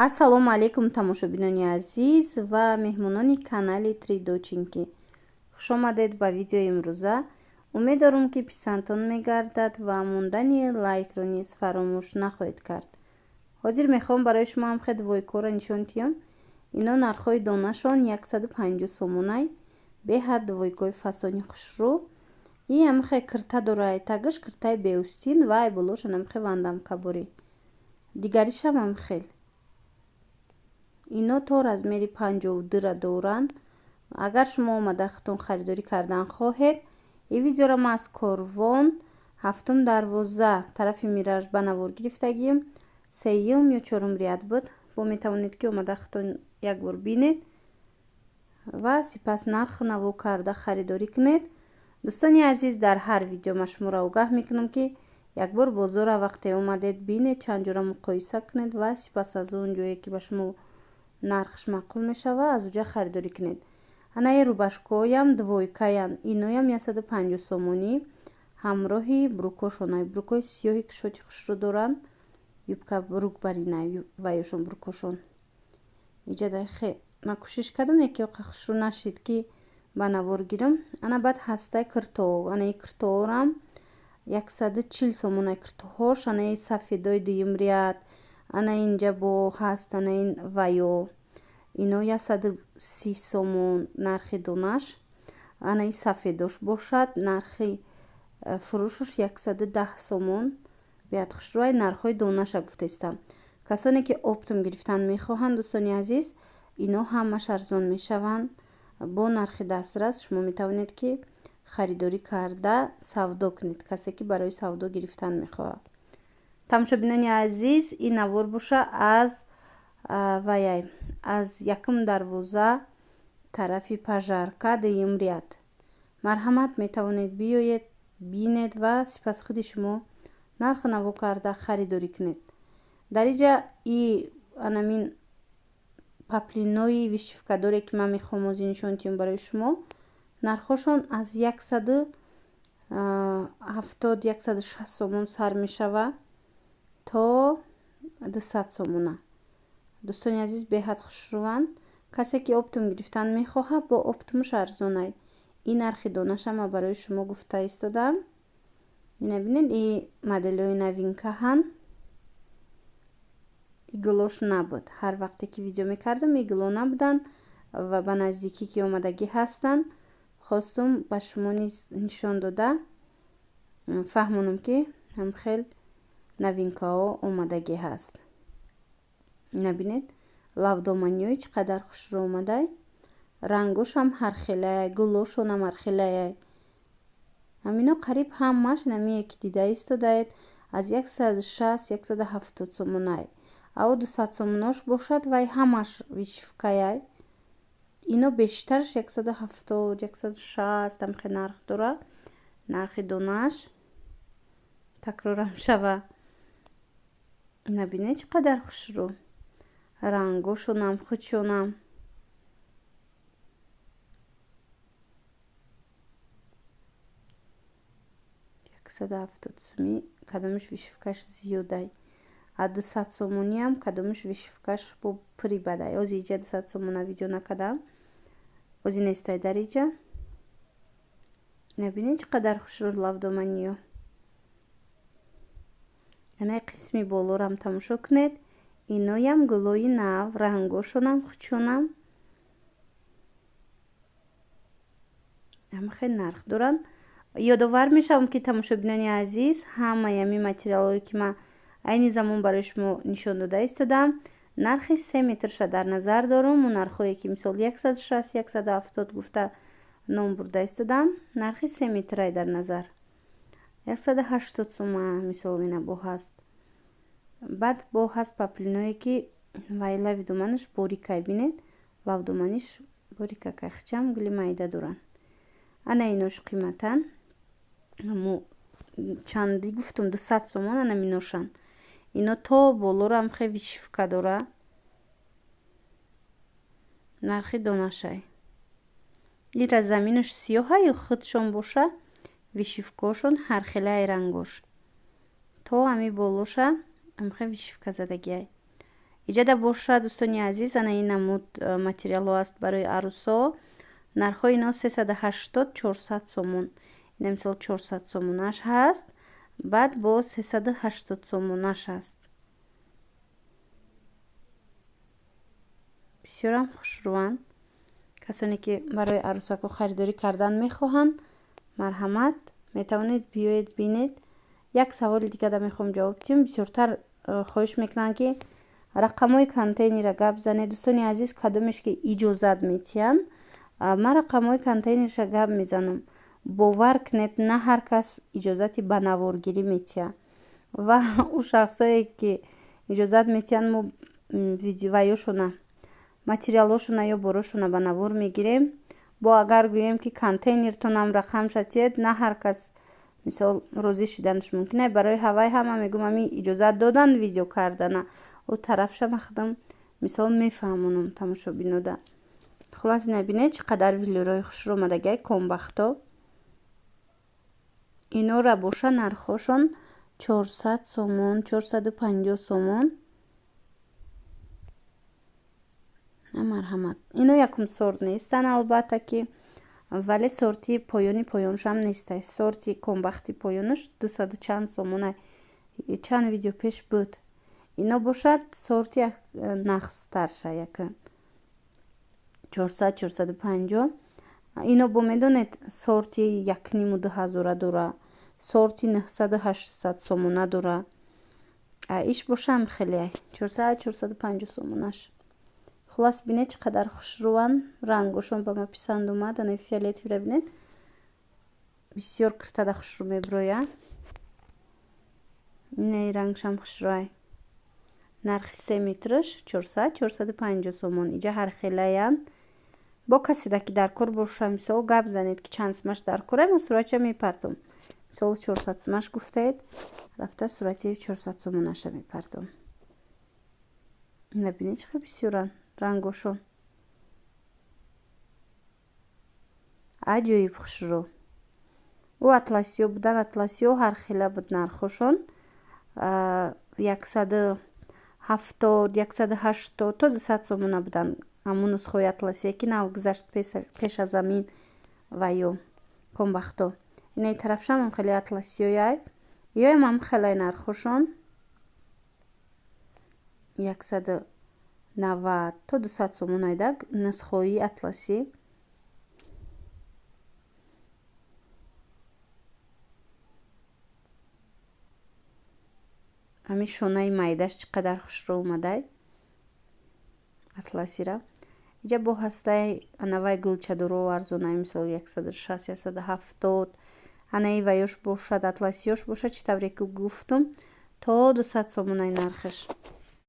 Ассалому алайкум, тамошобинони азиз ва меҳмонони канали Три доченьки. Хушомадед ба видеои имрӯза. Умед дорум, ки писандтон мегардад ва мондани лайкро низ фаромӯш нахоҳед кард. Ҳозир мехоҳам барои шумо ҳамхе двойкаро нишон диҳам. Ино нархҳои донашон 150 сомонай. Беҳад двойкаи фасони хушрӯ. И ҳамхе кирта дорай, тагаш киртаи беустин ва ай болошон ҳамхе вандамкаборӣ. Дигаришам ҳамхел. Ино то размери 52-ра доранд. Агар шумо омада худтон харидорӣ кардан хоҳед, ин видеоро ман аз Корвон, ҳафтум дарвоза, тарафи Мираж ба навор гирифтагием. Сеюм ё чорум ряд буд. Бо метавонед, ки омада худтон як бор бинед ва сипас нарх наво карда харидорӣ кунед. Дӯстони азиз, дар ҳар видео ман шуморо огаҳ мекунам, ки як бор бозорро вақте омадед бинед, чанд ҷора муқоиса кунед ва сипас аз он ҷое, ки ба шумо нархш маъқул мешавад, аз уҷа харидорӣ кунед. Анаи рубашкоям двойкаян, иноям 150 сомонӣ ҳамроҳи брюкошон. Брюкои сиёҳи кушоди хушрӯ доранд, юбка брюк барина ваёшон брюкошон. Иҷа хе ман кӯшиш кардам, яке оқа хушрӯ нашид, ки ба навор гирам. Ана баъд ҳастай кирто. Анаи кирторам 140 сомонай киртоҳош. Анаи сафедои дуюм ряд, ана инҷа бо ҳаст, ана ин ваё, ино 130 сомон нархи донаш. Анаи сафедош бошад, нархи фурӯшаш 110 сомон. Беҳад хушрӯай. Нархҳои донаша гуфтаистам. Касоне ки оптом гирифтан мехоҳанд, дӯстони азиз, ино ҳамаш арзон мешаванд. Бо нархи дастрас шумо метавонед, ки харидорӣ карда савдо кунед, касе ки барои савдо гирифтан мехоҳад. Тамошобинони азиз, ин навор боша аз ваяй, аз якум дарвоза, тарафи Пожарка, дуюм ряд. Марҳамат, метавонед биёед, бинед ва сипас худи шумо нарху наво карда харидорӣ кунед. Дар иҷа и анамин поплинои вышивкадоре, ки ман мехоҳам ҳозир нишон диҳам барои шумо, нархҳошон аз 170, 160 сомон сар мешавад то 200 сомона. Дӯстони азиз, беҳад хушрӯванд. Касе ки оптом гирифтан мехоҳад, бо оптомаш арзонай. Ин нархи донаша ман барои шумо гуфта истодам. Ина бинед, и моделҳои новинкаҳанд. Иглош набуд. Ҳар вақте ки видео мекардам, игло набуданд ва ба наздикӣ ки омадагӣ ҳастанд, хостум ба шумо низ нишон дода фаҳмонам, ки ҳамхел новинкаҳо омадагӣ ҳаст. Ина бинед, лавдоманиҳои чӣ қадар хушрӯ омадай. Рангошам ҳархелая, гулошонам ҳархелая. Ҳамино қариб ҳамаш намие, ки дида истодаед, аз 160, 170 сомонай. Ао 200 сомонош бошад, вай ҳамаш вышивкаяй. Ино бештараш 170, 160 ҳамхел нарх дорад. Нархи донаш такрорам шава. Набинед, чӣ қадар хушрӯ. Рангошонам, худшонам. 170 сумӣ кадомиш вышивкаш зиёдай. А 200 сомониам кадомиш вышивкаш бо пури бадай. Ози иҷа 200 сомона видео накардам. Ози нестай дар иҷа. Набинед, чӣ қадар хушрӯ лавдоманиё. Анаи қисми болорам тамошо кунед. Иноям гулои нав, рангошонам, худшонам. Ҳама хеле нарх доранд. Ёдовар мешавам, ки тамошобинони азиз, ҳамаи ҳамин материалҳое, ки ман айни замон барои шумо нишон дода истодам, нархи 3 метрша дар назар дорум. Он нархҳое, ки мисол 160, 170 гуфта ном бурда истодам, нархи 3 метрай дар назар. 180 сума мисол ина бо ҳаст. Баъд бо ҳаст поплиное, ки вай лави доманаш борикай, бинед, лавдоманиш борикакай, хичам гули майда доранд. Ана инош қиматан. Мо чанди гуфтум, 200 сомон ана миношанд. Ино то болорам хе вышивка дора. Нархи донашай. Ира заминаш сиёҳаю худшон боша, вышивкаошон ҳархелаи рангош. То ҳами болоша ҳамхе вышивка задагиай. Иҷада бошад, дӯстони азиз, ана ин намуд материалҳо аст барои арӯсо. Нархҳои ино 380, 400 сомон. Ина мисол 400 сомонаш ҳаст, баъд бо 380 сомонаш аст. Бисёрам хушрӯанд. Касоне ки барои арӯсакҳо харидорӣ кардан мехоҳанд, марҳамат, метавонед биёед бинед. Як саволи дигар мехоҳам ҷавоб диҳам. Бисёртар хоҳиш мекунанд, ки рақамҳои контейнера гап занед. Дӯстони азиз, кадомеш ки иҷозат метиҳанд, ман рақамҳои контейнерша гап мезанам. Бовар кунед, на ҳар кас иҷозати ба наворгирӣ метиҳад ва ӯ шахсое ки иҷозат метиҳанд, мо ваёшона, материалҳошона ё борошона ба навор мегирем. Бо агар гӯем, ки контейнертонам рақамша тиҳед, на ҳар кас мисол розӣ шиданаш мумкин. Барои ҳавай ҳама мегӯм, ами иҷозат додан видео кардана, ӯ тарафша ман худам мисол мефаҳмонам тамошобинода. Хулас, ина бинед, чӣ қадар велюрҳои хушрӯ омадагиай, комбахто. Инора боша нархҳошон 400 сомон, 450 сомон. Марҳамат, ино якум сорт нестанд, албатта ки, вале сорти поёни поёншам нестай. Сорти комбахти поёнаш дусаду чанд сомонай, чанд видео пеш буд. Ино бошад сорти нағзтарша, яка 400, 450. Ино бо медонед, сорти якниму ду ҳазора дора, сорти 900, 800 сомона дора. Иш бошам хеле 400, 450 сомонаш. Хулас, бинед, чӣ қадар хушрӯанд. Рангошон ба ма писанд омад. Ана фиолетовира бинед, бисёр киртада хушрӯ мебирояд. Инаи рангшам хушрӯай. Нархи 3 метраш 400, 450 сомон. Иҷа ҳархелаянд. Бо каседа ки дар кор боша, мисол гап занед, ки чанд сумаш дар кора, ман суратша мепартом. Мисол, 400 сумаш гуфтаед, рафта сурати 400 сомонаша мепартом. Ина бинед, чӣ хел бисёранд рангошон, аҷоиб хушрӯ. Ӯ атласиё будан, атласиё ҳархела буд нархҳошон, 170, 180 то 200 сомона буданд. Ҳамун нусхаҳои атласие ки нав гузашт пеш аз замин ва ё комбахто. Инаи тарафшам хеле атласиёяй, ёям ҳам хелай нархҳошон 190 то 200 сомон айдак нусхаҳои атласӣ. Ҳамин шонаи майдаш чӣ қадар хушрӯ омадай атласира. Иҷа бо ҳастаи анавай гулчадоро арзонай, мисол 160, 170. Анаи ваёш бошад, атласиёш бошад, чӣ тавре ки гуфтум, то 200 сомонай нархаш.